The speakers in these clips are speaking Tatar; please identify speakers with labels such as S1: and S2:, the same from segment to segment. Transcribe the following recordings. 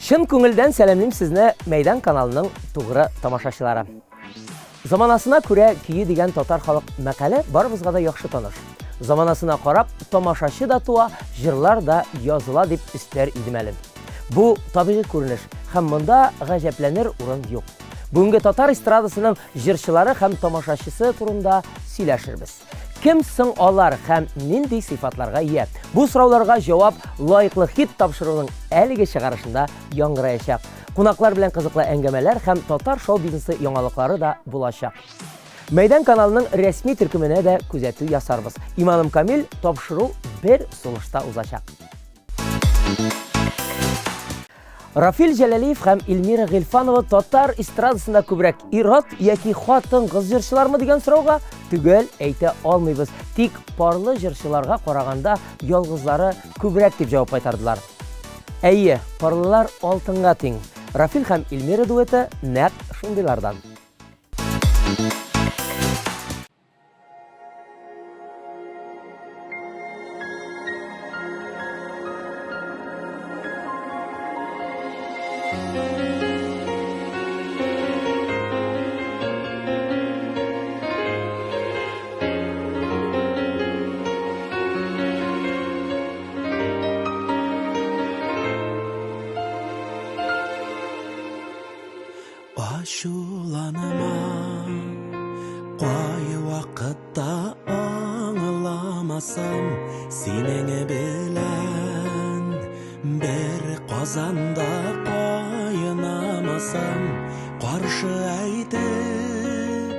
S1: Чын күңелдән сәламлим сезне Мәйдан каналының тугры тамашачылары. Заманасына күрә көе дигән татар халык мәкале барыбызга да яхшы таныш. Заманасына карап тамашачы да туа, җырлар да языла дип өстәр идем әле. Бу табигый күренеш һәм монда гаҗәпләнер урын юк. Бүгенге татар эстрадасының җырчылары һәм тамашачысы турында сөйләшербез. Кем соң алар һәм нинди сыйфатларга ия? Бу сорауларга җавап лаеклы хит тапшыруның әлеге чыгарышында яңгыраячак. Кунаклар белән кызыклы әңгәмәләр һәм татар шоу-бизнесы яңалыклары да булачак. Мәйдан каналының рәсми төркеменә дә күзәтү ясарбыз. Иманым камил, тапшыру бер сулышта узачак. Рафил Җәләлиев һәм Эльмира Гыйльфанова татар эстрадасында күбрәк ир-ат яки хатын-кыз җырчылармы дигән сорауга төгәл әйтә алмыйбыз. Тик парлы җырчыларга караганда ялгызлары күбрәк дип җавап кайтардылар. Әйе, парлылар алтынга тиң. Рафил һәм Эльмира дуэты нәкъ шундыйлардан.
S2: Ачуланма, кайвакытта аңламасам, синең белән бер казанда кайнамасам, каршы әйтеп,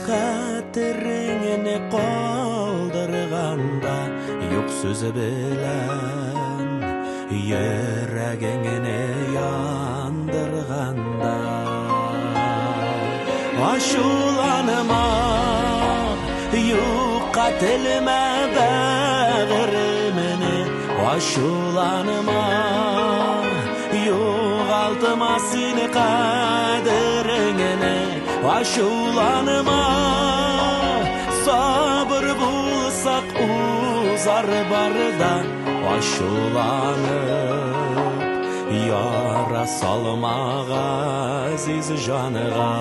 S2: хәтереңне калдырганда, юк сүзе белән йөрәгеңне яндырганда. Ачуланма, юкка телмә бәгыремне, ачуланма, югалтма син кадереңне, ачуланма, сабыр булсак узар бар да, ачуланып яра салма газиз җанга.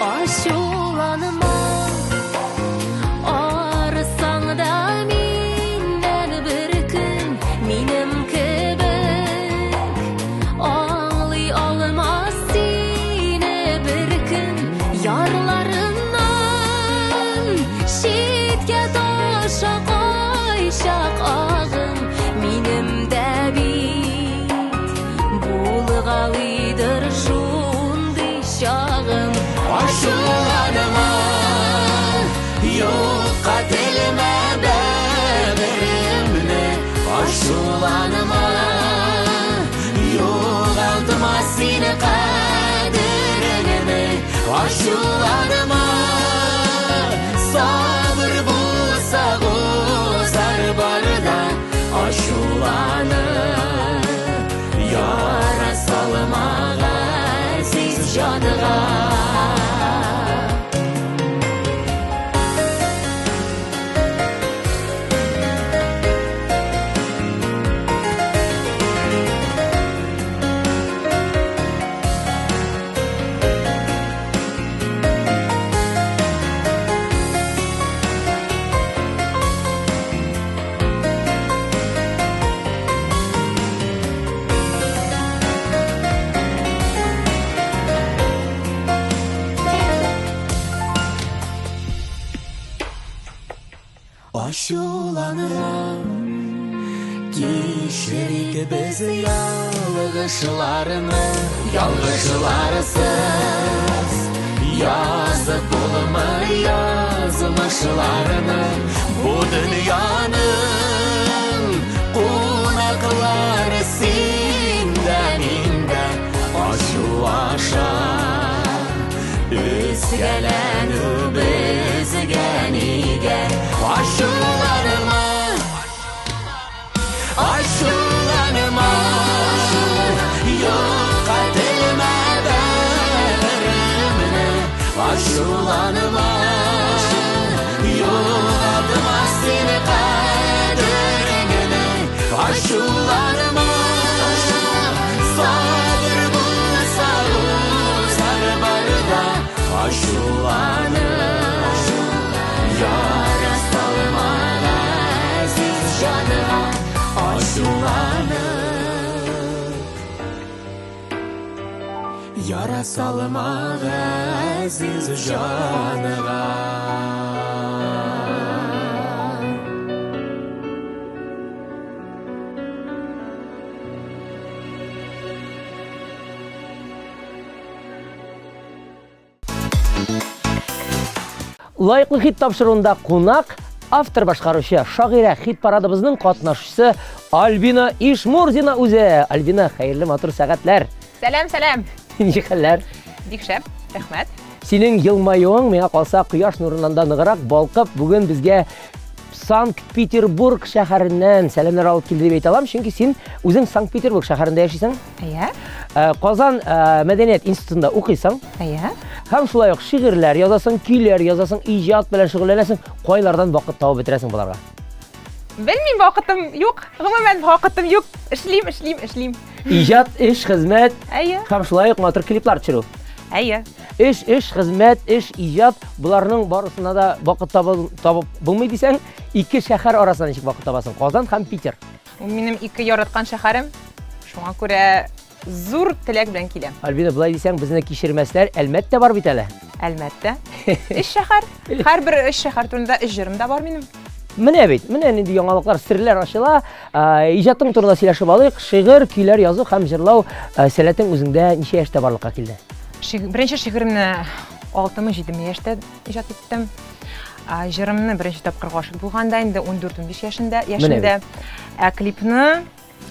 S3: Ачуланма, арысаң да миннән бер көн минем кебек аңлый алмас сине бер көн ярларыннан читкә таша кайчак агым минем дә бит булгалыйдыр шундый чагым.
S2: Ачуланма, юкка телмә бәгыремне, ачуланма, югалтма син кадереңне, ачуланма, сабыр булса узар бар да, ачуланып яра салма газиз җанга. Ачуланма, кичерик без ялгышларны, ялгышларсыз язып булмый язмышларны. Бу дөньяның кунаклары син дә, мин дә, ачу аша өзгәләнү безгә нигә? Ачуланма, ачуланма, юкка телмә бәгыремне, ачуланма, югалтма син кадереңне, Салма газиз җанга.
S1: Лаеклы хит тапшыруында кунак автор башкаручы, шагыйрә, хит парадыбызның катнашчысы Альбина Ишмурзина үзе. Альбина, хәерле матур сәгатьләр.
S4: Сәлам, сәлам.
S1: Ничек хәлләр?
S4: Бик шәп, рәхмәт.
S1: Синең елмаюың миңа калса кояш нурыннан да ныграк балкып, бүген безгә Санкт-Петербург шәһәреннән сәламнәр алып килде дип әйтә алам, чөнки син үзең Санкт-Петербург шәһәрендә яшисең.
S4: Әйе.
S1: Казан мәдәният институтында укыйсың.
S4: Әйе.
S1: Һәм шулай ук шигырьләр язасың, көйләр язасың, иҗат белән шөгыльләнәсең. Кайлардан вакыт табып бетерәсең боларга?
S4: Белмим, вакытым юк. Гомумән, вакытым юк. Эшлим, эшлим, эшлим.
S1: Иҗат, эш, хезмәт.
S4: Әйе.
S1: Һәм шулай ук матур клиплар төшерү.
S4: Әйе.
S1: Эш, эш, хезмәт, эш, иҗат, боларның барысына да вакыт табып булмый дисәң, ике шәһәр арасында ничек вакыт табасың? Казан һәм Питер.
S4: Ул минем ике яраткан шәһәрем. Шуңа күрә зур теләк белән киләм.
S1: Альбина, болай дисәң, безне кичермәсләр. Әлмәт тә бар бит әле.
S4: Әлмәттә. Өч шәһәр. Һәрбер өч шәһәр турында өч җырым да бар минем.
S1: Менә бит, менә нинди яңалыклар, серләр ачыла. Иҗатың турында сөйләшеп алыйк. Шигырь, көйләр язу һәм җырлау сәләтең үзеңдә ничә яшьтә барлыкка килде?
S4: Беренче шигыремне 6-мы, 7 яшьтә иҗат иттем. Җырымны беренче тапкыр гашыйк булганда инде 14-15 яшендә, яшендә. Ә клипны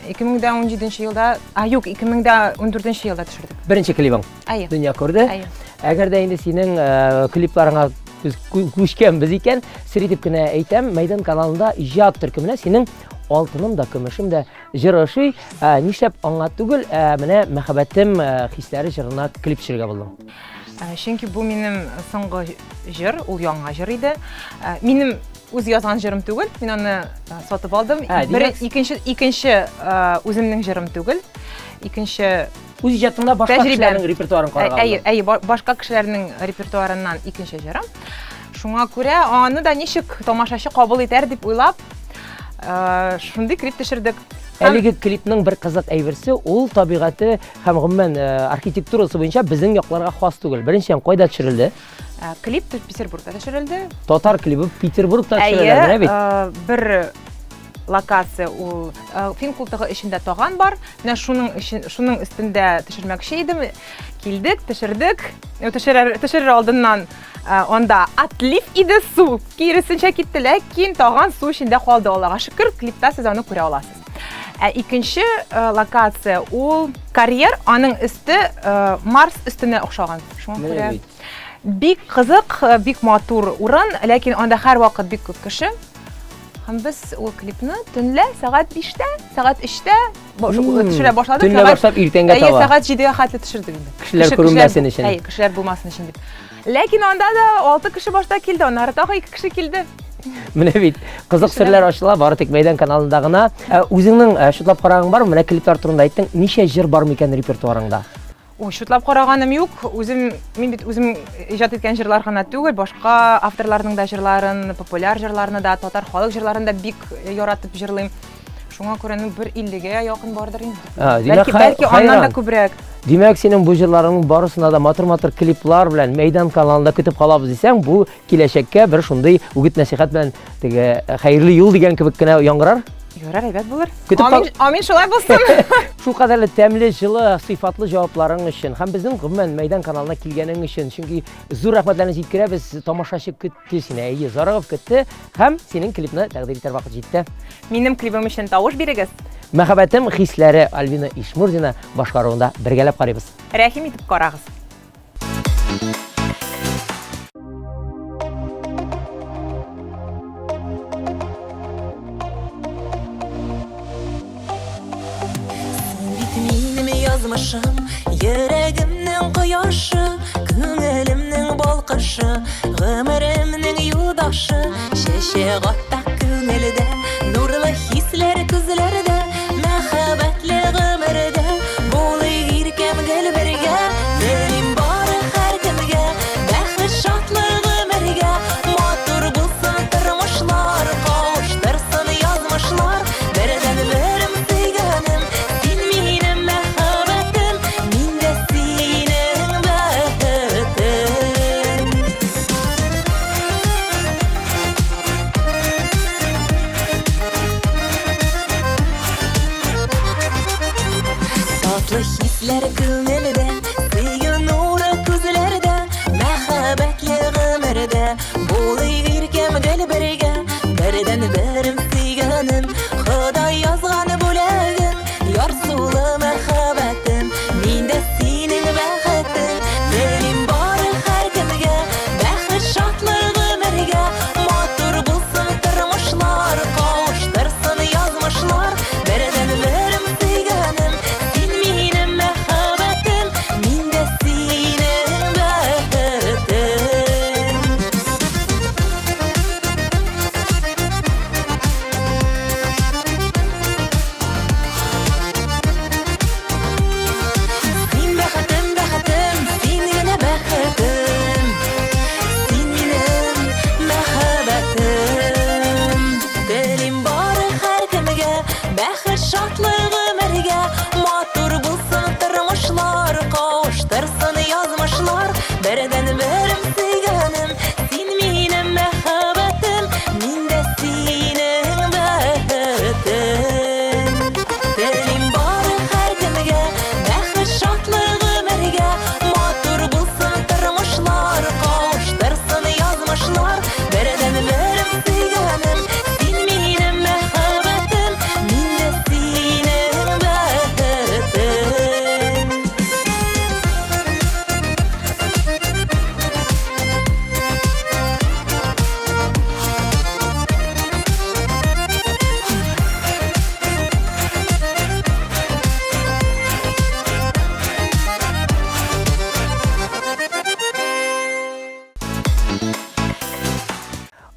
S4: 2017 елда, а юк, 2014 елда төшердек.
S1: Беренче клибың.
S4: Әйе.
S1: Дөнья күрде.
S4: Әйе.
S1: Әгәр дә инде синең клипларыңа без күчкәнбез икән, сер итеп кенә әйтәм, Мәйдан каналында иҗат төркеменә синең Алтыным да, көмешем дә җыры ошый. Нишләп аңа түгел, ә менә Мәхәббәтем хисләре җырына клип төшерергә булдың?
S4: Чөнки бу минем соңгы җыр, ул яңа җыр иде. Минем үз язган җырым түгел, мин аны сатып алдым. Бер, икенче, икенче үземнең җырым түгел. Икенче
S1: үз иҗатыңда башка кешеләрнең репертуарын карарга.
S4: Әйе, әйе, башка кешеләрнең репертуарыннан икенче җырым. Шуңа күрә аны да ничек тамашачы кабул итәр дип уйлап, шундый клип төшердек.
S1: Әлеге клипның бер кызык әйберсе, ул табигате һәм гомумән архитектурасы буенча безнең якларга хас түгел. Беренчедән, кайда төшерелде?
S4: Клип Петербургта төшерелде.
S1: Татар клибы Петербургта төшерелде, менә бит.
S4: Бер локация ул Фин култыгы эчендә таган бар. Менә шуның өчен, шуның өстендә төшермәкче идем. Килдек, төшердек. Төшерер, төшерер алдыннан анда отлив иде су. Киресенчә китте, ләкин таган су эчендә калды. Аллага шөкер, клипта сез аны күрә аласыз. Ә икенче локация ул карьер, аның өсте Марс өстенә охшаган. Шуңа күрә бик кызык, бик матур урын, ләкин анда һәрвакыт бик күп кеше. Һәм без ул клипны төнлә сәгать 5-тә, сәгать 3-тә төшерә башладык.
S1: Төнлә башлап иртәнгә таба.
S4: Әйе, сәгать 7-гә хәтле төшердек инде.
S1: Кешеләр күренмәсен өчен.
S4: Әйе, кешеләр булмасын өчен дип. Ләкин анда да 6 кеше башта килде, аннары тагы 2 кеше килде.
S1: Менә бит кызык серләр ачыла бары тик Мәйдан каналында гына. Үзеңнең шутлап карагың бармы? Менә клиплар турында әйттең. Ничә җыр бар микән репертуарыңда?
S4: Ой, шутлап караганым юк. Үзем, мин бит үзем иҗат иткән җырлар гына түгел, башка авторларның да җырларын, популяр җырларны да, татар халык җырларын да бик яратып җырлыйм. Шуңа күрә, ну, бер 50-гә якын бардыр инде.
S1: Димәк,
S4: Бәлки, бәлки аннан да күбрәк.
S1: Димәк, синең бу җырларыңның барысына да матур-матур клиплар белән Мәйдан каналында көтеп калабыз дисәң, бу киләчәккә бер шундый үгет-нәсихәт белән теге хәерле юл дигән кебек кенә яңгырар.
S4: Ярар, әйбәт булыр.
S1: Көтеп
S4: Амин, амин шулай булсын.
S1: Шул кадәрле тәмле, җылы, сыйфатлы җавапларың өчен һәм безнең гомумән Мәйдан каналына килгәнең өчен, чөнки зур рәхмәтләрне җиткерәбез, тамашачы көтте сине, әйе, зарыгып көтте һәм синең клипны тәкъдир итәр вакыт җитте.
S4: Минем клибым өчен тавыш бирегез.
S1: Мәхәббәтем хисләре Альбина Ишмурзина башкаруында бергәләп карыйбыз.
S4: Рәхим итеп карагыз.
S2: Бит минем язмышым, йөрәгемнең кояшы, күңелемнең балкышы, гомеремнең юлдашы. Чәчәк ата күңелдә, нурлы хисләр күзләрдә, мәхәббәтле гомердә булыйк иркәм гел бергә. Телим бары һәркемгә бәхет, шатлык гомергә. Матур булсын тормышлар, кавыштырсын язмышлар. Бердәнберем, сөйгәнем, син минем мәхәббәтем, мин дә синең.
S5: Назлы хисләр күңелдә, сөю нуры күзләрдә, мәхәббәтле гомердә, булыйк иркәм гел бергә, бердән-берем сөйгәнем, Ходай язган бүләгем, ярсулы мәхәббәтем, мин дә синең бәхетең, телим бары һәркемгә, бәхет, шатлык гомергә, матур булсын тормышлар, кавыштырсын язмышлар, бердән-берем сөйгәнем, син минем мәхәббәтем, мин дә синең бәхетең. Син бәхетем, бәхетем, син генә бәхетем. Син минем мәхәббәтем. Телим бары һәркемгә бәхет, шатлык гомергә. Матур булсын тормышлар, кавыштырсын язмышлар. Бердән-берем сөйгәнем, син минем мәхәббәтем, мин дә синең бәхетең. Телим бары һәркемгә бәхет, шатлык гомергә. Матур булсын тормышлар, кавыштырсын язмышлар. Бердән-берем сөйгәнем, син минем мәхәббәтем, мин дә синең бәхетең.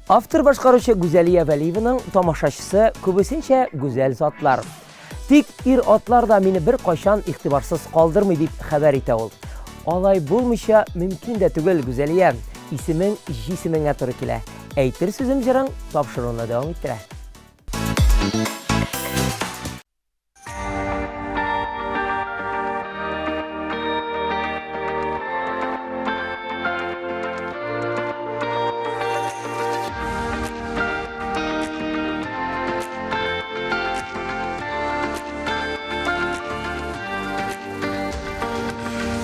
S1: Автор башкаручы Гүзәлия Вәлиеваның тамашачысы күбесенчә гүзәл затлар. Тик ир-атлар да мине беркайчан игътибарсыз калдырмый дип хәбәр итә ул. Алай булмыйча мөмкин дә түгел, Гүзәлия. Исемең җисемеңә туры килә. Әйтер сүзем җырың тапшыруны дәвам иттерә.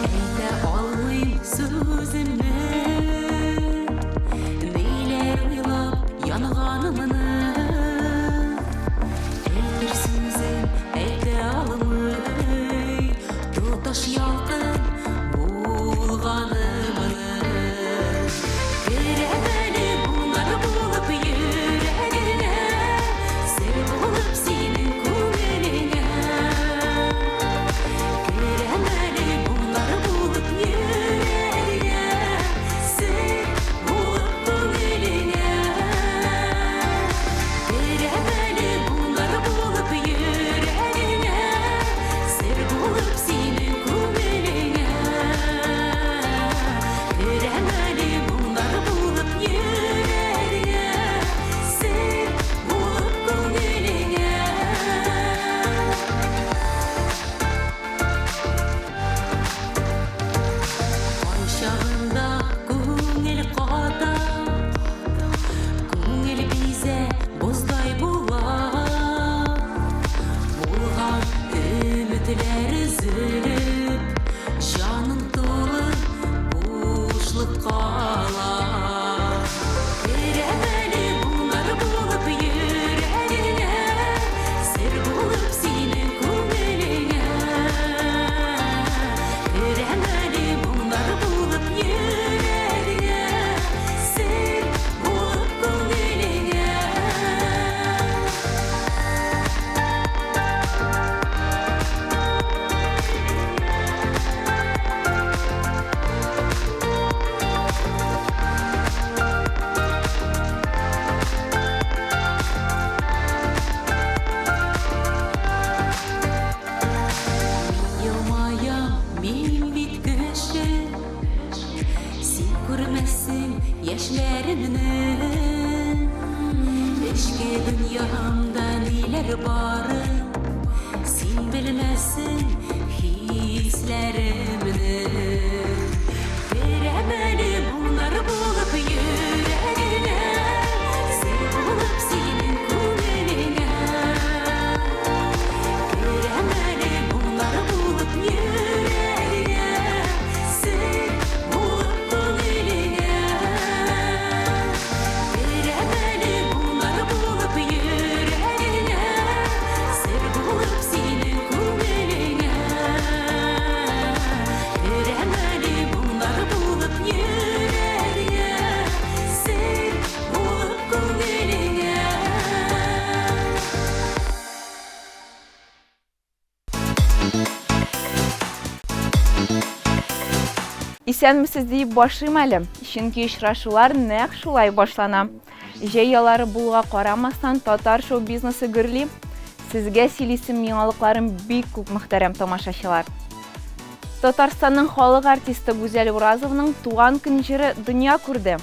S3: Әйтә алмыйм сүземне, ниләр уйлап янганымны. Әйтер сүзем әйтә алмый, тоташ ялкын булганымны. Керәм әле моңнар булып йөрәгеңә, сер булып синең күңелеңә. Керәм әле моңнар булып йөрәгеңә, сер булып күңелеңә. Керәм әле моңнар булып йөрәгеңә, сер булып синең күңелеңә. Керәм әле моңнар булып йөрәгеңә, сер булып күңелеңә. Кайчагында күңел ката, күңел бизә, боздай була. Булган өметләр өзелеп, җаның тулы бушлык кала. Керәм әле моңнар булып йөрәгеңә, сер булып синең күңелеңә. Керәм әле моңнар булып йөрәгеңә, сер булып күңелеңә. Елмаям мин бит кеше, син күрмәссең яшьләремне. Эчке дөньямда ниләр барын, син белмәссең хисләремне. Керәм әле моңнар булып йөрәгеңә, сер булып синең күңелеңә. Керәм әле моңнар булып
S6: Исәнмесез диеп башлыйм әле, чөнки очрашулар нәкъ шулай башлана. Җәй яллары булуга карамастан, татар шоу-бизнесы гөрли. Сезгә сөйлисем яңалыкларым бик күп, мөхтәрәм тамашачылар. Татарстанның халык артисты Гүзәл Уразованың Туган көн җыры дөнья күрде.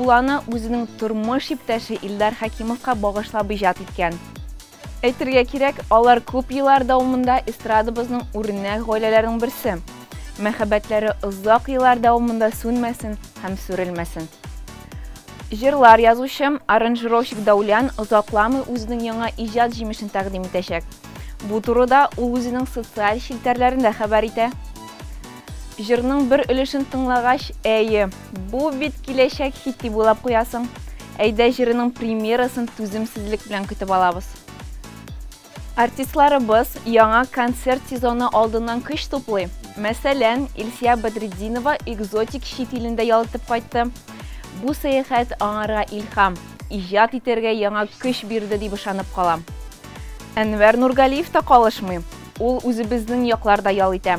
S6: Ул аны үзенең тормыш иптәше Илдар Хәкимовка багышлап иҗат иткән. Әйтергә кирәк, алар күп еллар дәвамында эстрадабызның үрнәк гаиләләренең берсе. Мәхәббәтләре озак еллар дәвамында сүнмәсен һәм сүрелмәсен. Җырлар язучы, аранжировщик Даулян озакламый үзенең яңа иҗат җимешен тәкъдим итәчәк. Бу турыда ул үзенең социаль челтәрләрендә хәбәр итә. Җырның бер өлешен тыңлагач, әйе, бу бит киләчәк хит дип уйлап куясың. Әйдә җырының премьерасын түземсезлек белән көтеп алабыз. Артистларыбыз яңа концерт сезоны алдыннан көч туплый. Мәсәлән, Илсия Бәдретдинова экзотик чит илендә ял итеп кайтты. Бу сәяхәт аңарга илһам, иҗат итәргә яңа көч бирде дип ышанып калам. Әнвәр Нургалиев та калышмый. Ул үзебезнең якларда ял итә.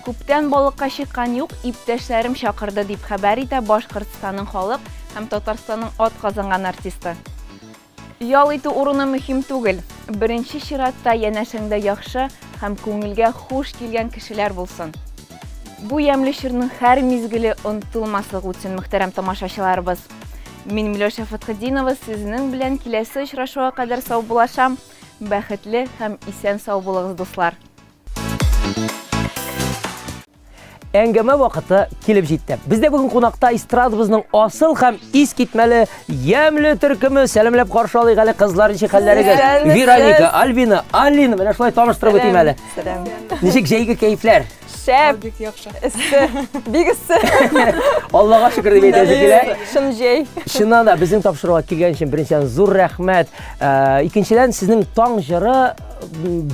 S6: Күптән балыкка чыккан юк, иптәшләрем чакырды, дип хәбәр итә Башкортстанның халык һәм Татарстанның атказанган артисты. Ял итү урыны мөһим түгел. Беренче чиратта янәшәңдә яхшы һәм күңелгә хуш килгән кешеләр булсын. Бу ямьле чорның һәр мизгеле онытылмаслык үтсен, мөхтәрәм тамашачыларыбыз. Мин Миләүшә Фәтхетдинова сезнең белән киләсе очрашуга кадәр саубуллашам. Бәхетле һәм исән-сау булыгыз, дуслар!
S1: Әңгәмә вакыты килеп җитте. Бездә бүген кунакта эстрадабызның асыл һәм искитмәле ямьле төркеме. Сәламләп каршы алыйк әле, кызлар, ничек хәлләрегез? Вероника, Альбина, Алина, менә шулай таныштырып үтим әле.
S7: Сәлам.
S1: Ничек җәйге кәефләр?
S7: Шәп.
S8: Бик яхшы.
S7: Эссе. Бик эссе.
S1: Аллага шөкер дип әйтәсе килә.
S7: Чын җәй.
S1: Чыннан да безнең тапшыруга килгән өчен беренчедән зур рәхмәт. Э, икенчедән сезнең таң җыры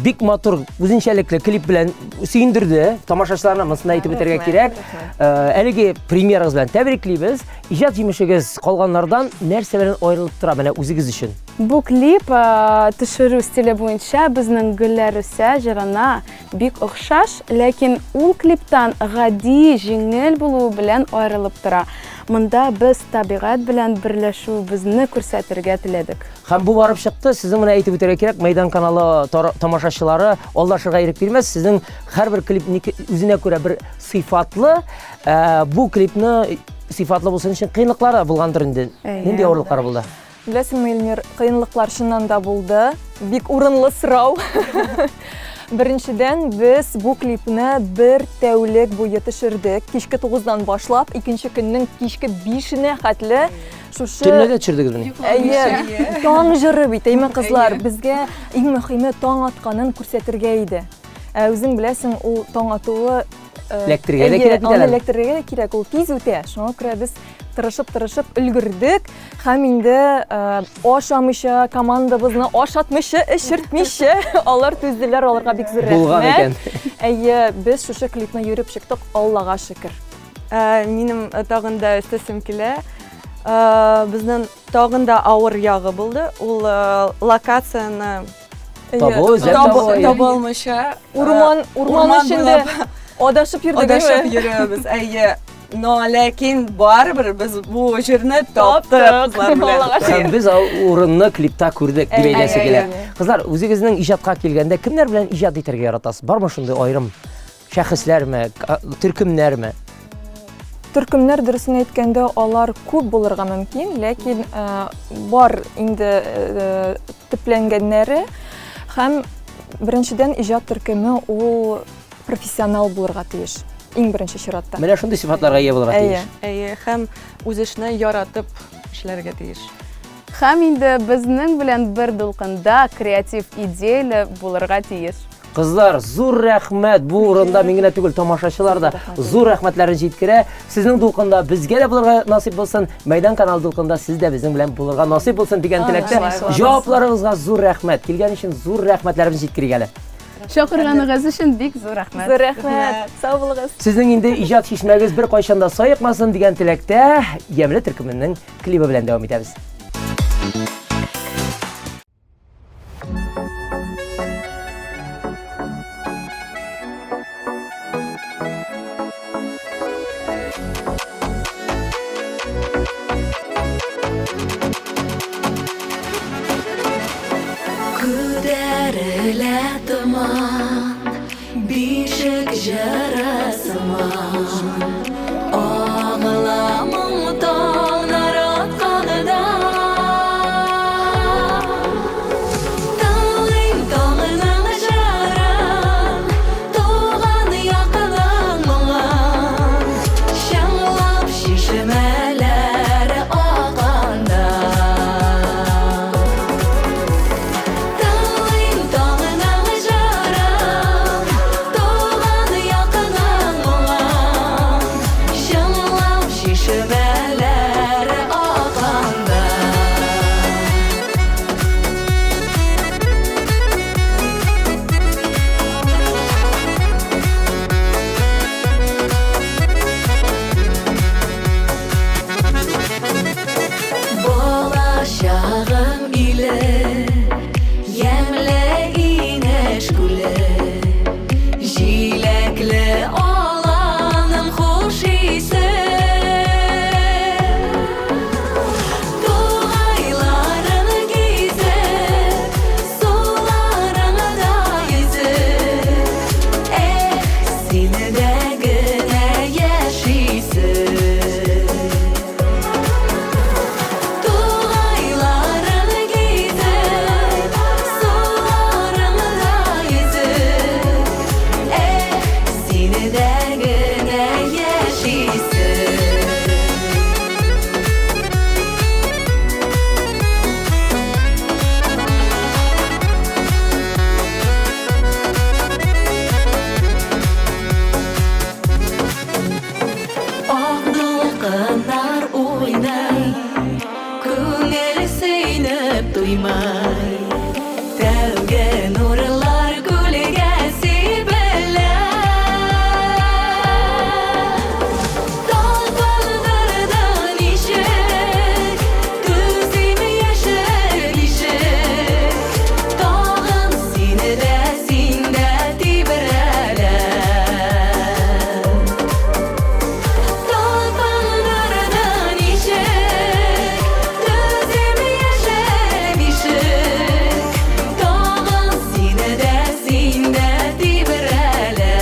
S1: бик матур, үзенчәлекле клип белән сөендерде. Тамашачыларына монысын әйтеп үтәргә кирәк. Э, әлеге премьерагыз белән тәбриклибез. Иҗат җимешегез калганнардан нәрсә белән аерылып тора менә үзегез өчен?
S8: Бу клип э, төшерү стиле буенча безнең Гөлләр үсә җырына Бик охшаш, ләкин ул клиптан гади, җиңел булуы белән аерылып тора. Монда без табигать белән берләшүебезне күрсәтергә теләдек.
S1: Һәм бу барып чыкты. Сезнең менә әйтеп үтәргә кирәк, Мәйдан каналы тамашачылары алдашырга ирек бирмәс. Сезнең һәрбер клип үзенә күрә бер сыйфатлы. Ә, бу клипны сыйфатлы булсын өчен кыенлыклар да булгандыр инде. Нинди авырлыклар булды?
S7: Беләсеңме, Эльмир, кыенлыклар чыннан да булды. Бик урынлы сорау. Беренчедән, без бу клипны бер тәүлек буе төшердек. Кичке 9-дан башлап, икенче көннең кичке 5-енә хәтле шушы
S1: Төнлә дә төшердегезмени?
S7: Әйе, таң җыры бит, әйме, кызлар? Безгә иң мөһиме таң атканын күрсәтергә иде. Ә үзең беләсең, ул таң атуы
S1: Эләктерергә дә кирәк бит
S7: әле. Аны эләктерергә дә кирәк, ул тиз үтә. Шуңа күрә без тырышып-тырышып өлгердек һәм инде ашамыйча, командабызны ашатмыйча, эчертмичә алар түзделәр, аларга бик зур рәхмәт.
S1: Булган икән.
S7: Әйе, без шушы клипны йөреп чыктык, Аллага шөкер.
S9: Минем тагын да өстәсем килә. Безнең тагын да авыр ягы булды. Ул локацияне
S1: Табу, эзләп табу.
S9: Таба алмыйча.
S7: Урман, урман эчендә адашып йөрдек.
S9: Адашып йөрибез, әйе. Но ләкин барыбер без бу җирне таптык кызлар белән.
S1: Һәм без ул урынны клипта күрдек дип әйтәсе килә. Кызлар, үзегезнең иҗатка килгәндә кемнәр белән иҗат итәргә яратасыз? Бармы шундый аерым шәхесләрме, төркемнәрме?
S7: Төркемнәр, дөресен әйткәндә, алар күп булырга мөмкин, ләкин бар инде төпләнгәннәре һәм беренчедән иҗат төркеме ул профессионал булырга тиеш. Иң беренче чиратта.
S1: Менә шундый сыйфатларга ия булырга тиеш.
S9: Әйе, һәм үз эшне яратып эшләргә тиеш.
S8: Һәм инде безнең белән бер дулкында креатив идеяле булырга тиеш.
S1: Кызлар, зур рәхмәт. Бу урында мин генә түгел, тамашачылар да зур рәхмәтләрен җиткерә. Сезнең дулкында безгә дә булырга насыйп булсын. Мәйдан каналы дулкында сез дә безнең белән булырга насыйп булсын дигән теләктә. Җавапларыгызга зур рәхмәт. Килгән өчен зур рәхмәтләребезне җиткерик әле.
S8: Чакырганыгыз өчен бик зур рәхмәт.
S7: Зур рәхмәт. Сау булыгыз.
S1: Сезнең инде иҗат чишмәгез беркайчан да саекмасын дигән теләктә, Ямьле төркеменең клибы белән дәвам итәбез.
S5: Күтәрелә томан, бишек җыры сыман. Агыла моң таңнар атканда. Тыңлыйм таңның җырын, туган якның моңын. Чыңлап чишмәләр акканда. Тыңлыйм таңның җырын, туган якның моңын. Чыңлап чишмәләр акканда. Бала чагым иле, ямьле инеш күле, җиләкле аланым хуш исе. Тугайларын гизеп, суларыңда йөзеп, эх, синдә генә яшисе. Тугайларын гизеп, суларыңда йөзеп, эх, синдә генә яшисе. Ак дулкыннар уйный, күңел сөенеп туймай. Тәүге нурлар күлгә сибелә. Талпындырды ничек, түзим яшел ишек. Тагын сине дә, син дә тибрәлә. Талпындырды ничек, түзим яшел ишек. Тагын сине дә, син дә тибрәлә.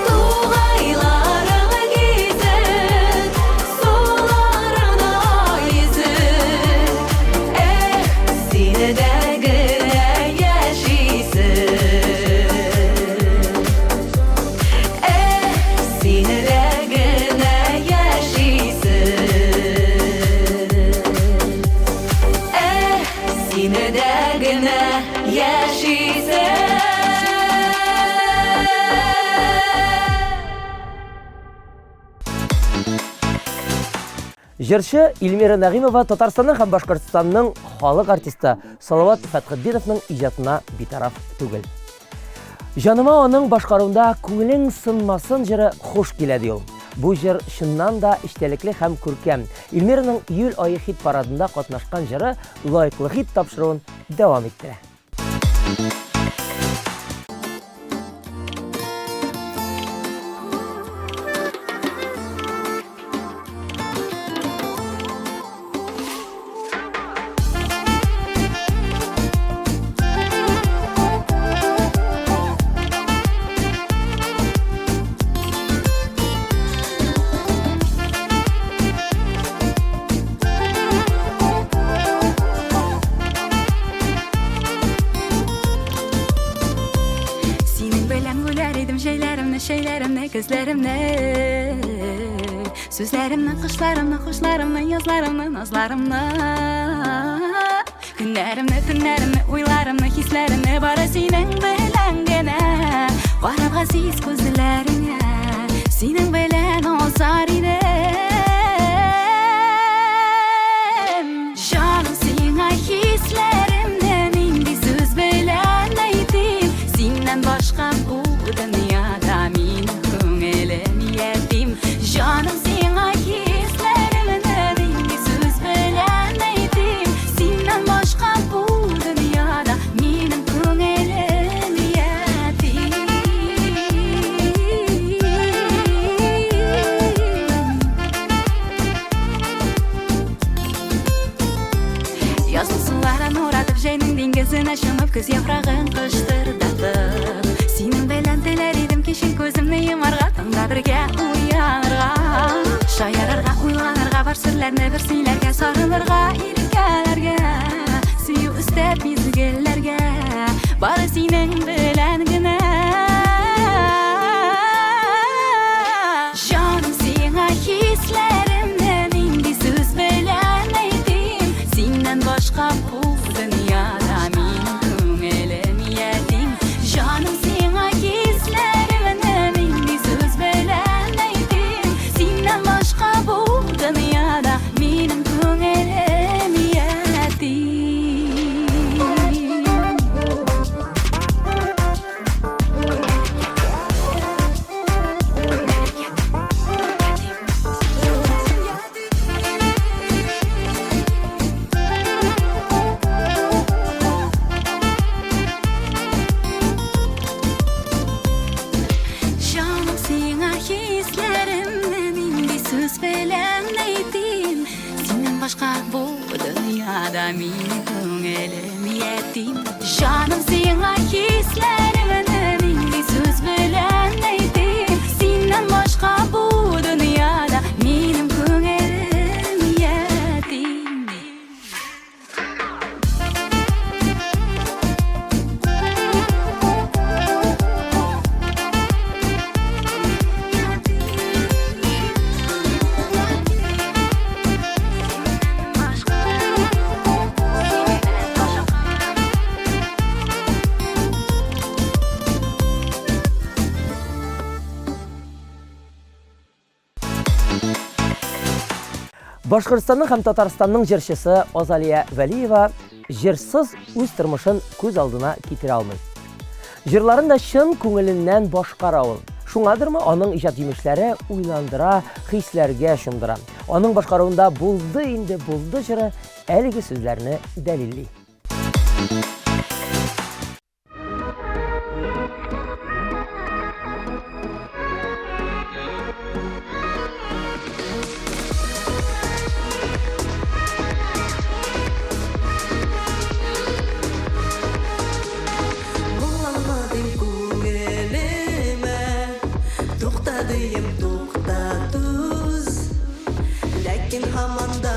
S5: Тугайларың гизеп, суларыңда йөзеп, эх, синдә генә яшисе. Эх, синдә генә яшисе. Эх, синдә генә яшисе.
S1: Җырчы Эльмира Нәгыймова Татарстанның һәм Башкортстанның халык артисты Салават Фәтхетдиновның иҗатына битараф түгел. Җаныма аның башкаруында Күңелең сынмасын җыры хуш килә ди ул. Бу җыр чыннан да эчтәлекле һәм күркәм. Эльмираның июль ае хит парадында катнашкан җыры лаеклы хит тапшыруын дәвам иттерә.
S3: Синең белән бүләр идем җәйләремне, чәйләремне, көзләремне. Сүзләремне, кышларымны, хушларымны, язларымны, назларымны. Көннәремне, төннәремне, уйларымны, хисләремне бары синең белән генә. Карап газиз күзләреңә, синең белән узар идем. Җаным сиңа хисләремне нинди сүз белән әйтим? Синнән башка бу дөньяда минем күңелем ятим. Җаным сиңа хисләремне нинди сүз белән әйтим? Синнән башка бу дөньяда минем күңелем ятим. Батып, җәйнең диңгезенә чумып, көз яфрагын кыштырдатып. Синең белән теләр идем кичен күземне йомарга, таңда бергә уянырга. Шаярырга, уйланырга, бар серләрне бер сөйләргә, сарылырга, иркәләргә. Сөю өстәп мизгелләргә, бары синең белән генә. Җаным сиңа хисләремне нинди сүз белән әйтим? Синнән башка бу дөньяда минем күңелем ятим. Җаным сиңа хисләремне нинди сүз белән әйтим? Синнән башка бу дөньяда минем күңелем ятим. Җаным сиңа хисләремне нинди сүз белән әйтим? Синнән башка бу дөньяда минем күңелем ятим. Җаным сиңа хисләремне нинди сүз белән әйтим? Синнән башка бу дөньяда минем күңелем ятим.
S1: Башкортстанның һәм Татарстанның җырчысы Азалия Вәлиева җырсыз үз тормышын күз алдына китерә алмый. Җырларын да чын күңеленнән башкара ул. Шуңадырмы, аның иҗат җимешләре уйландыра, хисләргә чумдыра. Аның башкаруында Булды инде, булды җыры әлеге сүзләрне дәлилли.
S5: Моңланма дим күңелемә, Тукта дием, тукта, түз. Ләкин һаман да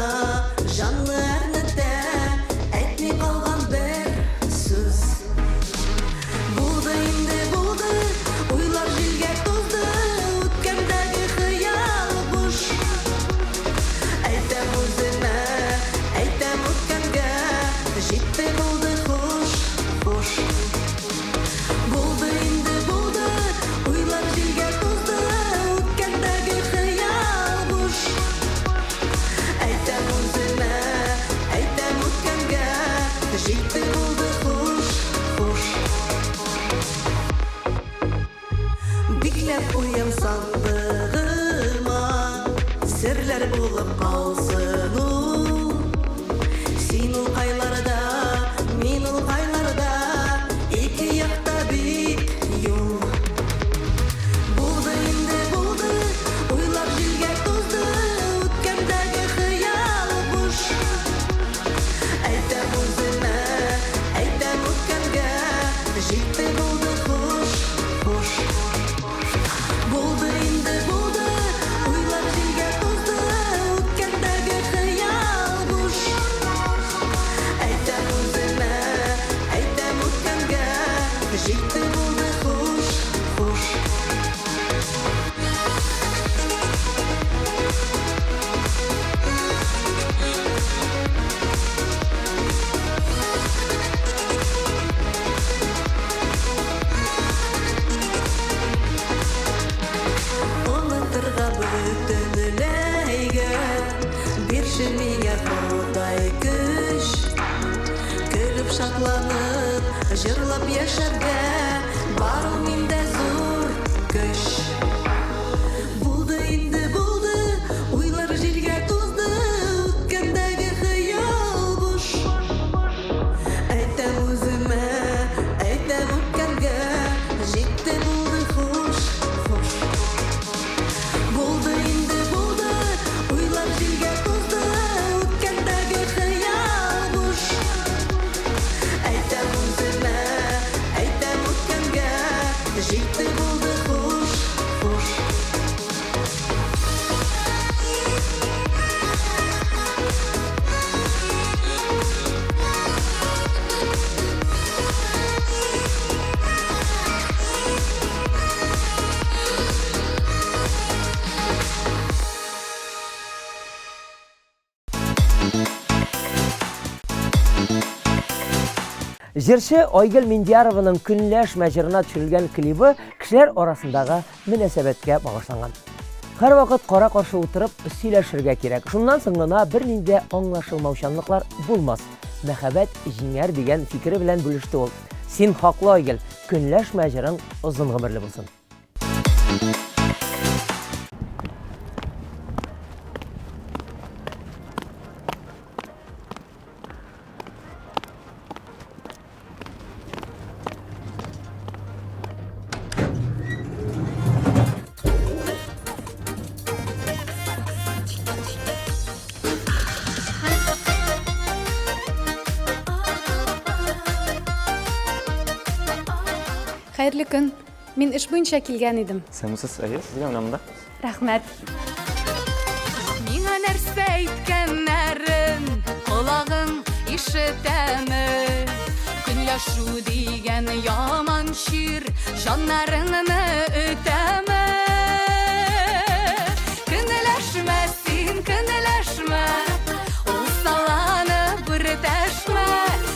S5: җанны әрнетә Әйтми калган бер сүз. Булды инде, булды, уйлар җилгә тузды, Үткәндәге хыял буш. Әйтәм үземә, әйтәм үткәнгә, Җитте, булды, хуш, хуш. Булды инде, булды, уйлар җилгә тузды, Үткәндәге хыял буш. Әйтәм үземә, әйтәм үткәнгә, Җитте, булды, хуш, хуш. Бикләп куям сандыгыма, Серләр булып калсын ул. Син ул кайларда, мин ул кайларда, Ике якта бит юл. Булды инде, булды, уйлар җилгә тузды, Үткәндәге хыял буш. Әйтәм үземә, әйтәм үткәнгә, Җитте, булды, хуш, хуш. Булды инде, булды, уйлар җилгә тузды, Үткәндәге хыял буш. Әйтәм үземә, әйтәм үткәнгә, Җитте, булды, хуш, хуш. Онытырга бөтенләйгә Бирче миңа Ходай көч. Көлеп шатланып, җырлап яшәргә Бар ул миндә зур көч. Булды инде, булды, уйлар җилгә тузды, Үткәндәге хыял буш. Әйтәм үземә, әйтәм үткәнгә, Җитте, булды, хуш, хуш. Булды инде, булды, уйлар җилгә тузды, Үткәндәге хыял буш.
S1: Җырчы Айгөл Миндиярованың Көнләшмә җырына төшерелгән клибы кешеләр арасындагы мөнәсәбәткә багышланган. Һәрвакыт кара-каршы утырып сөйләшергә кирәк. Шуннан соң гына бернинди дә аңлашылмаучанлыклар булмас. Мәхәббәт җиңәр дигән фикере белән бүлеште ул. Син хаклы, Айгөл, Көнләшмә җырың озын гомерле булсын.
S8: Хәерле көн. Мин эш буенча килгән идем.
S10: Сәмсез, әйе, сезгә менә монда.
S8: Рәхмәт.
S3: Миңа нәрсә әйткәннәрен колагың ишетәме? Көнләшү дигән яман чир җаннарыңны өтәме? Көнләшмә син, көнләшмә, усалланып үртәшмә,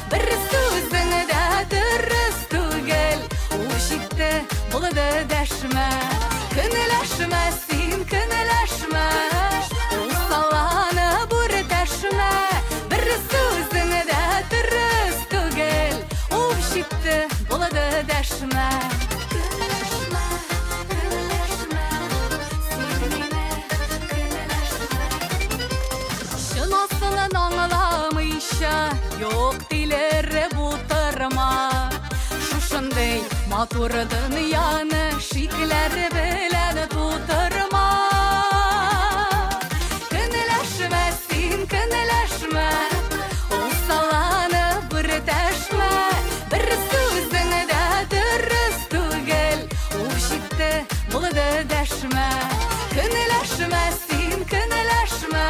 S3: бер сүзең дә дөрес түгел, ул җитте, булды дәшмә. Көнләшмә син, көнләшмә, усалланып үртәшмә, бер сүзең дә дөрес түгел, ул җитте, булды дәшмә. Көнләшмә, көнләшмә, син мине көнләшмә. Чын асылын аңламыйча, юк тилереп утырма. Шушындый матур дөньяны шикләр белән тутырма. Көнләшмә син, көнләшмә, усалланып үртәшмә, бер сүзең дә дөрес түгел, ул җитте, булды дәшмә. Көнләшмә син, көнләшмә,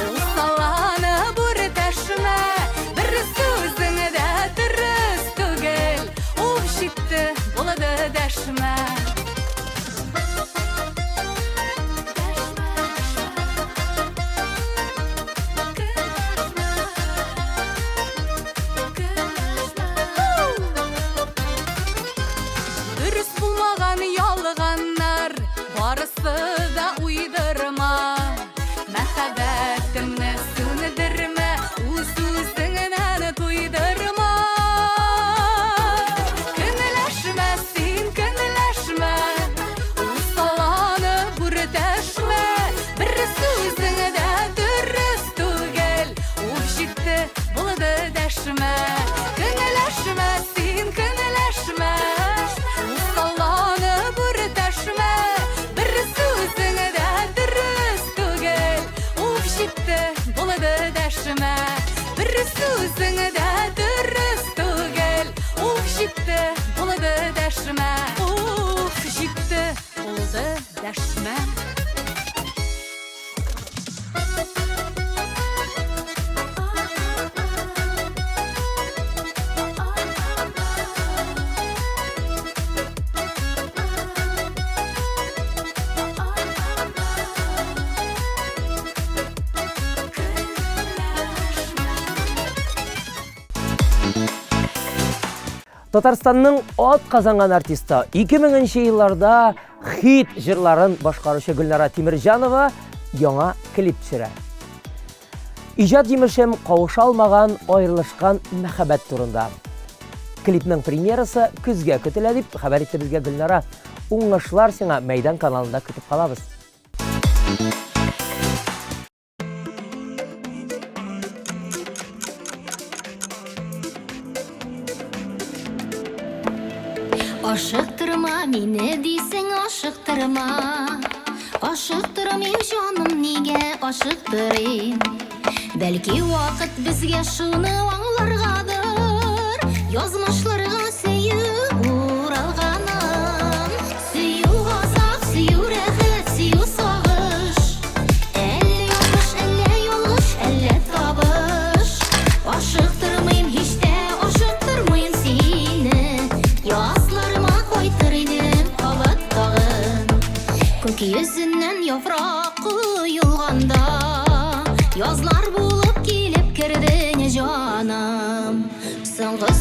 S3: усалланып үртәшмә, бер сүзең дә дөрес түгел, ул җитте, булды дәшмә. Дөрес булмаган ялганнар, барысы да уйдырма. Мәхәббәтемне сүндермә, үз-үзеңнән туйдырма. Көнләшмә син, көнләшмә, усалланып үртәшмә, бер сүзең дә дөрес түгел, ул җитте, булды дәшмә. Көнләшмә син, көнләшмә, усалланып үртәшмә, бер сүзең дә дөрес түгел, ул җитте, булды дәшмә. Бер сүзең дә дөрес түгел, ул җитте, булды дәшмә. Уф, җитте, булды дәшмә.
S1: Татарстанның ат казанган артисты, 2000 нче елларда хит җырларын башкаручы Гөлнара Тимерҗанова яңа клип төшерә. Иҗат җимешем кавыша алмаган, аерылышкан мәхәббәт турында. Клипның премьерасы көзгә көтелә дип хәбәр итте безгә Гөлнара. Уңышлар сиңа, Мәйдан каналында көтеп калабыз.
S11: Ашыктырма мине дисең, ашыктырма. Ашыктырмыйм, җаным, нигә ашыктырыйм? Бәлки вакыт безгә шуны аңларгадыр, язмышларга сөю уралганын. Сөю газап, сөю рәхәт, сөю сагыш. Әллә ялгыш, әллә ялгыш, әллә табыш. Ашыктырмыйм һич тә, ашыктырмыйм сине. Язларыма кайтыр идем кабат тагын. Күк йөзеннән яфрак коелганда, язлар булып килеп кердең, җаным. Соңгы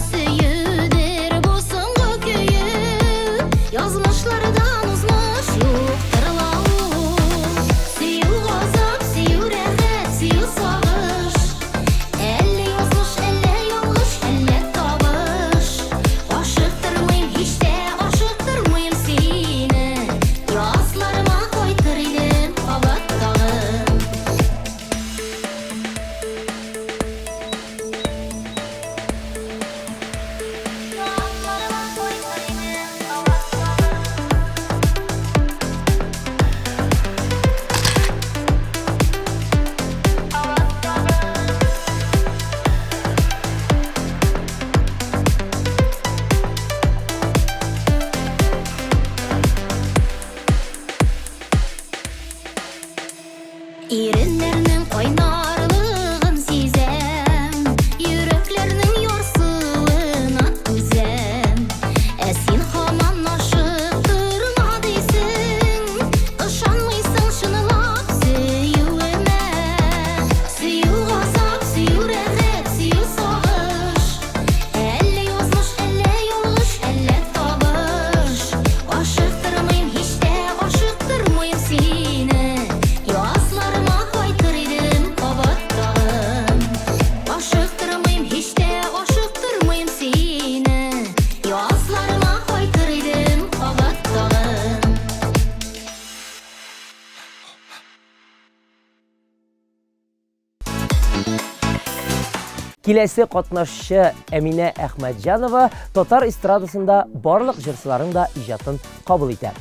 S1: Киләсе катнашчы Әминә Әхмәтҗанова татар эстрадасында барлык җырчыларның да иҗатын кабул итә.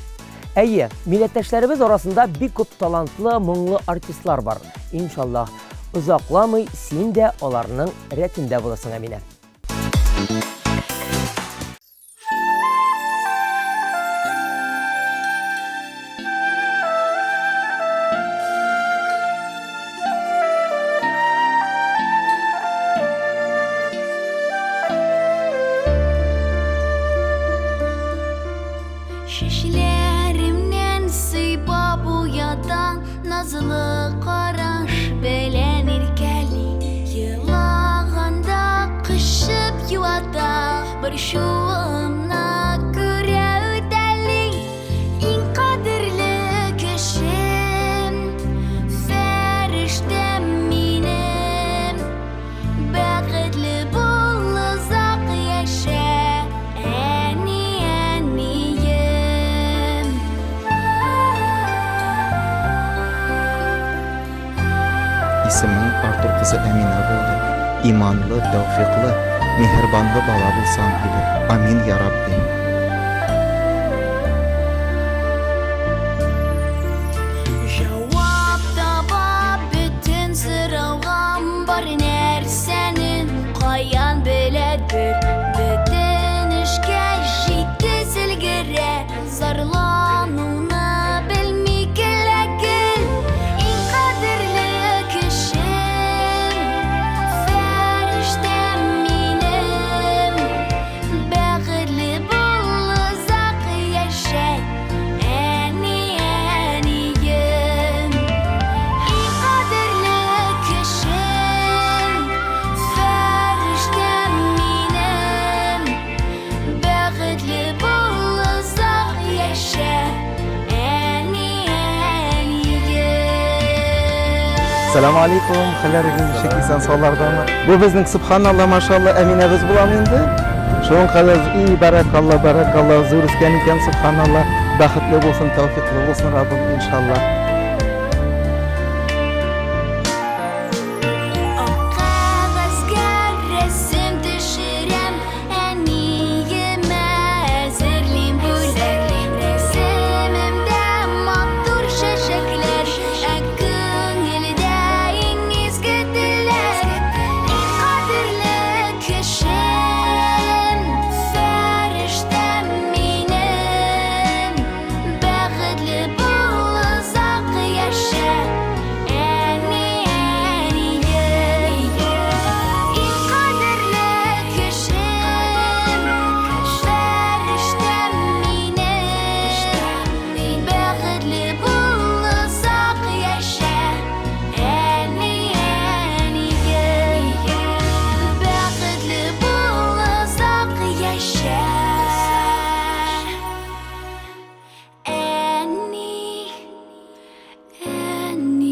S1: Әйе, милләттәшләребез арасында бик күп талантлы, моңлы артистлар бар. Иншаллаһ, озакламый син дә аларның рәтендә булырсың, Әминә.
S11: Чәчләремнән сыйпап уята, Назлы караш белән иркәли. Елаганда кочып юата, Борчуымны күрә үтәли. Иң кадерле кешем, Фәрештәм минем. Бәхетле бул, озак яшә, әни, әнием.
S10: Исемең Артур кызы Әминә булды. Иманлы, тәүфиклы, миһербанлы бала булсаң иде. Амин, я Рабби.
S11: Җавап таба бөтен сорауга бар нәрсәне каян беләдер бөтен эшкә җитез өлгерә зарлануны белми көлә гел иң кадерле кешем фәрештәм минем бәхетле бул озак яшә Әни, әнием, иң кадерле кешем, фәрештәм минем. Бәхетле бул, озак яшә, әни, әнием.
S10: Сәлам алейкум, хәлләрегез ничек, исән саулардамы? Бу безнең субханалла, машалла, Әминәбез буламы инде? Шуның кадәр и бәрәкалла, бәрәкалла, зур үскән икән, субханалла. Бәхетле булсын, тәүфиклы булсын Раббым, иншалла.
S11: Ак кәгазьгә рәсем төшерәм, Әниемә әзерлим бүләк. Рәсемемдә матур чәчәкләр, ә күңелдә иң изге теләк. Иң кадерле кешем, фәрештәм минем. Бәхетле бул, озак яшә, әни, әнием. Иң кадерле кешем, фәрештәм минем. Бәхетле бул, озак яшә, әни, әнием. Бәхетле бул, озак яшә, әни, әнием.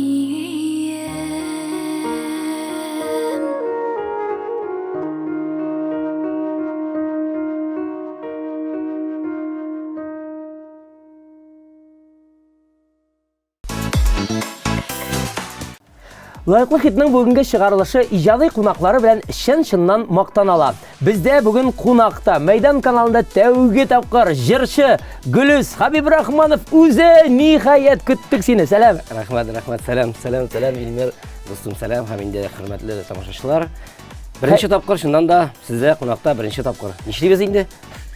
S1: Лаеклы хитның бүгенге чыгарылышы иҗади кунаклары белән чын-чыннан мактана ала. Бездә бүген кунакта Мәйдан каналында тәүге тапкыр җырчы Гөлүс Хабибрахманов үзе. Ниһаять көттек сине. Сәлам.
S12: Рәхмәт, рәхмәт, сәлам, сәлам, сәлам, Илмир, дустым, сәлам һәм инде хөрмәтле тамашачылар. Беренче тапкыр чыннан да сездә кунакта беренче тапкыр. Нишлибез инде?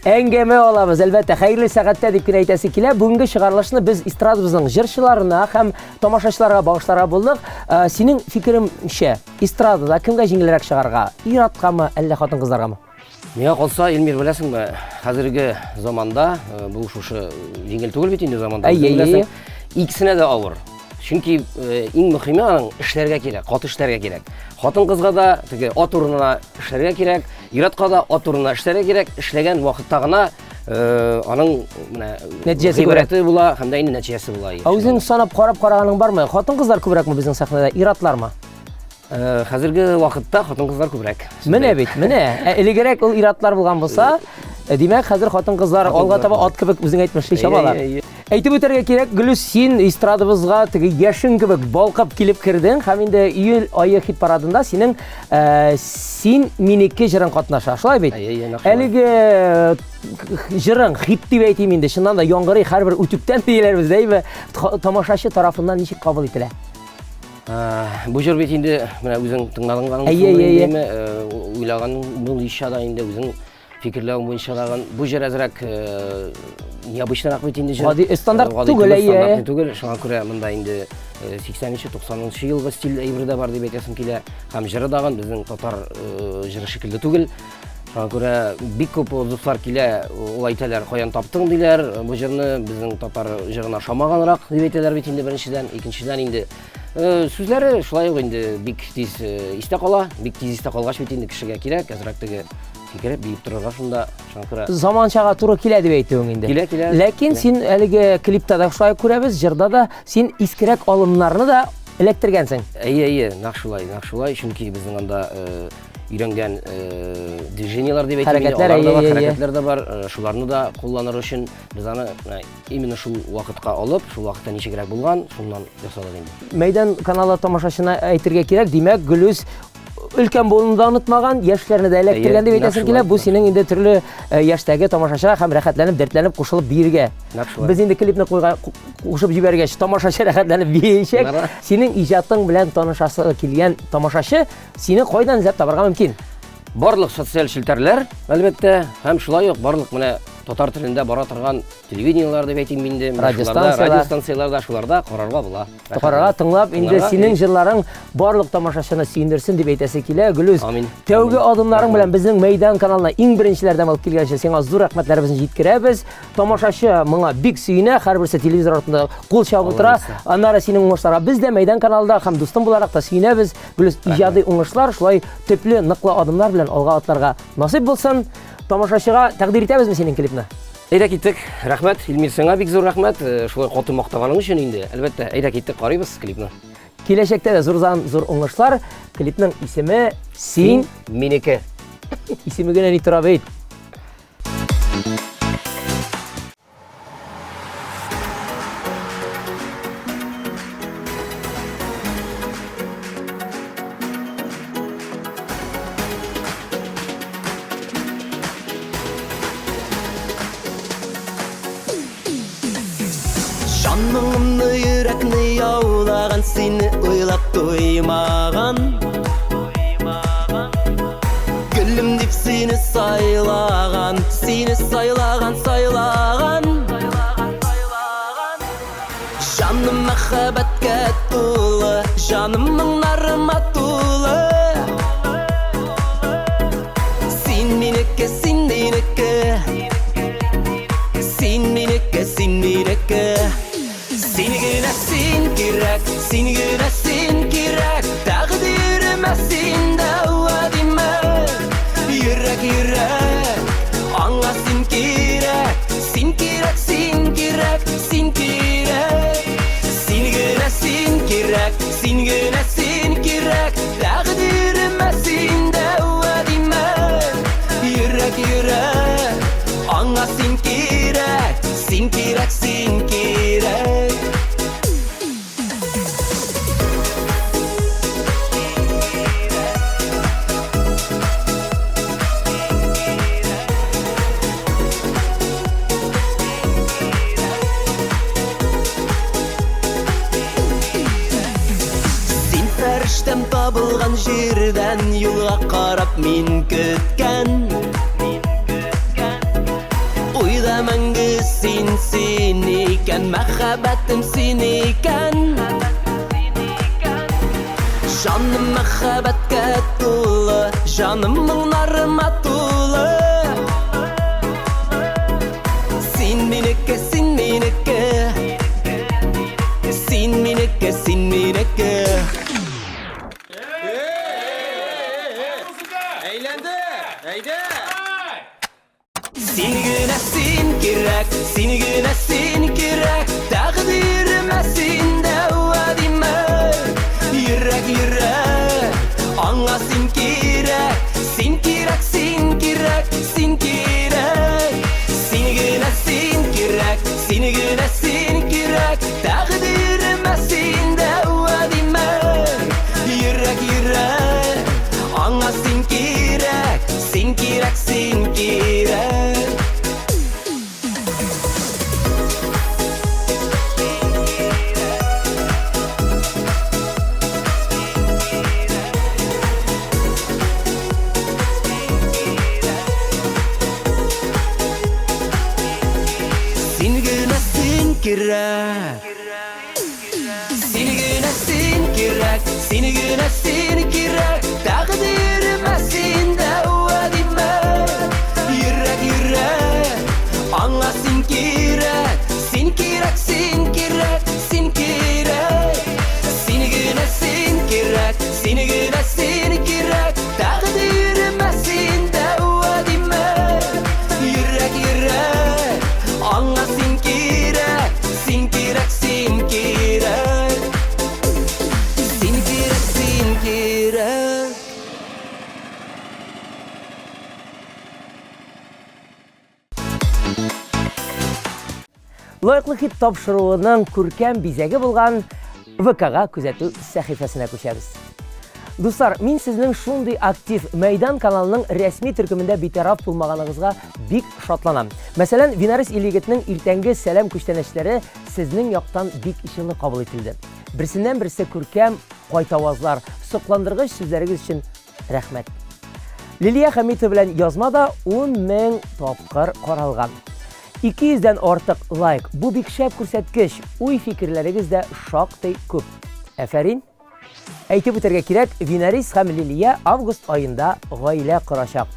S1: Әңгәмә алабыз, әлбәттә, хәерле сәгатьтә дип кенә әйтәсе килә. Бүгенге чыгарылышны без эстрадабызның җырчыларына һәм тамашачыларга багышларга булдык. Синең фикереңчә, эстрадада кемгә җиңелрәк чыгарга? Ир-аткамы, әллә хатын-кызларгамы?
S12: Миңа калса, Эльмир, беләсеңме, хәзерге заманда, бу шушы җиңел түгел бит инде заманда, үзең беләсең, икесенә дә авыр. Чөнки иң мөһиме аның эшләргә кирәк, каты эшләргә кирәк. Хатын-кызга да теге ат урынына эшләргә кирәк, ир-атка да ат урынына эшләргә кирәк. Эшләгән вакытта гына аның менә
S1: нәтиҗәсе
S12: гыйбрәте була һәм дә инде нәтиҗәсе була.
S1: Ә үзең санап карап караганың бармы? Хатын-кызлар күбрәкме безнең сәхнәдә, ир-атлармы?
S12: Хәзерге вакытта хатын-кызлар күбрәк.
S1: Менә бит, менә. Ә элегрәк ул ир-атлар булган булса, димәк, хәзер хатын-кызлар алга таба ат кебек үзең әйтмешли чабалар. Әйтеп үтәргә кирәк, Гөлүс, син эстрадабызга теге яшен кебек балкып килеп кердең һәм инде июль ае хит парадында синең э, Син минеке җырың катнаша. Шулай бит? Әлеге э, җырың хит дип әйтим инде, чыннан да яңгырый һәрбер үтүктән диеләр бездә, әйме? Тамашачы тарафыннан ничек кабул ителә?
S12: Э, бу җыр бит инде менә үзең тыңладың Әйе, әйе, әйе. Уйлаган буенча да инде үзең Фикерләвем буенча тагын бу җыр әзрәк э, необычнырак бит инде җыр.
S1: Гади э, стандарт э, түгел, әйе.
S12: Стандарт түгел, шуңа күрә монда инде 80-нче, 90-нчы елгы стиль әйбере дә бар дип әйтәсем килә. Һәм җыры тагын безнең татар җыры шикелле түгел. Шуңа күрә бик күп дуслар килә, ул әйтәләр, каян таптың диләр. Бу җырны безнең татар җырына ошамаганрак дип әйтәләр бит инде беренчедән, икенчедән инде сүзләре шулай ук инде бик тиз истә кала, бик тиз истә калгач бит инде кешегә кирәк, әзрәк теге сикереп биеп торырга шунда шуңа күрә.
S1: Заманчага туры килә дип әйтүең инде.
S12: Килә, килә.
S1: Ләкин син әлеге клипта да шулай күрәбез, җырда да син искерәк алымнарны да эләктергәнсең.
S12: Әйе, әйе, нәкъ шулай, нәкъ шулай, чөнки безнең анда өйрәнгән движениелар дип әйтим инде, алар да бар, хәрәкәтләр дә бар, шуларны да кулланыр өчен без аны Именно шул вакытка алып, шул вакытта ничегрәк булган, шуннан ясадык инде.
S1: Мәйдан каналы тамашачына әйтергә кирәк, димәк, Гөлүс өлкән буынны да онытмаган, яшьләрне дә эләктергән дип әйтәсем килә. Бу синең инде төрле э, яшьтәге тамашачыга һәм рәхәтләнеп, дәртләнеп кушылып биергә. Без инде клипны куйга кушып җибәргәч, тамашачы рәхәтләнеп биячәк. Синең иҗатың белән танышасы килгән тамашачы сине кайдан эзләп табарга мөмкин?
S12: Барлык социаль челтәрләр, әлбәттә, һәм шулай ук барлык менә татар телендә бара торган телевидениелар дип әйтим инде,
S1: радиостанцияләр,
S12: радиостанцияләрдә шуларда карарга була.
S1: Карарга, тыңлап, инде синең җырларың барлык тамашачыны сөендерсен дип әйтәсе килә. Гөлүс, тәүге адымнарың белән безнең Мәйдан каналына иң беренчеләрдән булып килгән өчен сиңа зур рәхмәтләребезне җиткерәбез. Тамашачы моңа бик сөенә, һәрберсе телевизор артында кул чабып утыра. Аннары синең уңышларга без дә Мәйдан каналында һәм дустым буларак та сөенәбез. Гөлүс, иҗади уңышлар, шулай төпле, ныклы адымнар белән алга атларга насыйп булсын. Тамашачыга тәкъдир итәбезме синең клипны?
S12: Әйдә киттек. Рәхмәт, Илмир, сиңа бик зур рәхмәт. Э, шулай каты мактаганың өчен инде. Әлбәттә, әйдә киттек, карыйбыз клипны.
S1: Киләчәктә дә зурдан зур уңышлар. Клипның исеме Син
S12: минеке.
S1: Исеме генә ни тора бит.
S2: Җаныңны йөрәкне яулаган сине уйлап туймаган Гөлем дип сине сайлаган, сине сайлаган, сайлаган. Җаным мәхәббәткә тулы, җаным моңнарыма тулы. Син минеке, син минеке. Син минеке, син минеке. Син генә син кирәк, син генә син кирәк, Тәкъдиремә син дәва димә. Йөрәк, йөрәк, аңа син кирәк, син кирәк, син кирәк, син кирәк. Син генә син кирәк, син генә син кирәк, Тәкъдиремә син дәва димә. Йөрәк, йөрәк, аңа син кирәк, Син кирәк, син кирәк. Син фәрештәм табылган җирдән юлга карап мин көткән. Уйда мәңге син, син икән, мәхәббәтем син икән. Жаным мәхәббәткә тулы, жаным моңнарыма тулы. Син минеке, син минеке. Син минеке, син минеке.
S13: Әйләнде! Әйдә!
S2: Син генә син кирәк, син генә син кирәк, тәкъдиремә син дәва димә. Йөрәк, йөрәк, аңа син кирәк, син кирәк, син кирәк, син кирәк. Син генә син кирәк, син генә син кирәк. Син генә син кирәк, син генә син кирәк, тәкъдиремә син дәва димә. Йөрәк, йөрәк, аңа син кирәк, син кирәк, син кирәк, син кирәк. Син генә син кирәк, син генә син кирәк, тәкъдиремә син дәва димә. Йөрәк, йөрәк, аңа син кирәк, син кирәк, син кирәк. Син кирәк, син кирәк.
S1: Лаеклы хит тапшыруының күркәм бизәге булган ВКга күзәтү сәхифәсенә күчәбез. Дуслар, мин сезнең шундый актив Мәйдан каналының рәсми төркемендә битараф булмаганыгызга бик шатланам. Мәсәлән, Винарис Илегетнең иртәнге сәлам күчтәнәчләре сезнең яктан бик җылы кабул ителде. Берсеннән берсе күркәм кайтавазлар, сокландыргыч сүзләрегез өчен Рәхмәт. Лилия Хәмитова белән язма да 10 мең тапкыр каралган. 200 дән артык лайк. Бу бик шәп күрсәткеч. Уй-фикерләрегез дә шактый күп. Әфәрин. Әйтеп үтәргә кирәк, Винарис һәм Лилия август аенда гаилә корачак.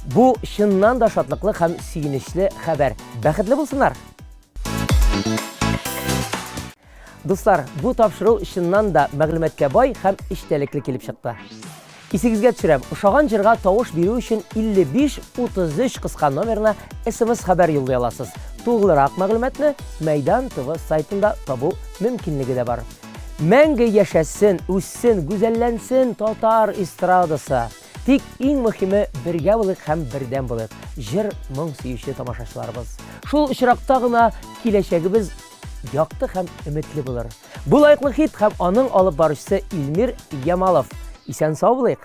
S1: Бу чыннан да шатлыклы һәм сөенечле хәбәр. Бәхетле булсыннар! Дуслар, бу тапшыру чыннан да мәгълүматка бай һәм эчтәлекле килеп чыкты. Исегезгә төшерәм, ошаган җырга тавыш бирү өчен 55 33 кыска номерына SMS хәбәр юллый аласыз. Тулырак мәгълүматны Мәйдан ТВ сайтында табу мөмкинлеге дә бар. Мәңге яшәсен, үссен, гүзәлләнсен татар эстрадасы! Тик иң мөһиме бергә булыйк һәм бердәм булыйк, җыр моң сөюче тамашачыларыбыз. Шул очракта гына киләчәгебез якты һәм өметле булыр. Бу лаеклы хит һәм аның алып баручысы Илмир Ямалов. Исән сау булыйк!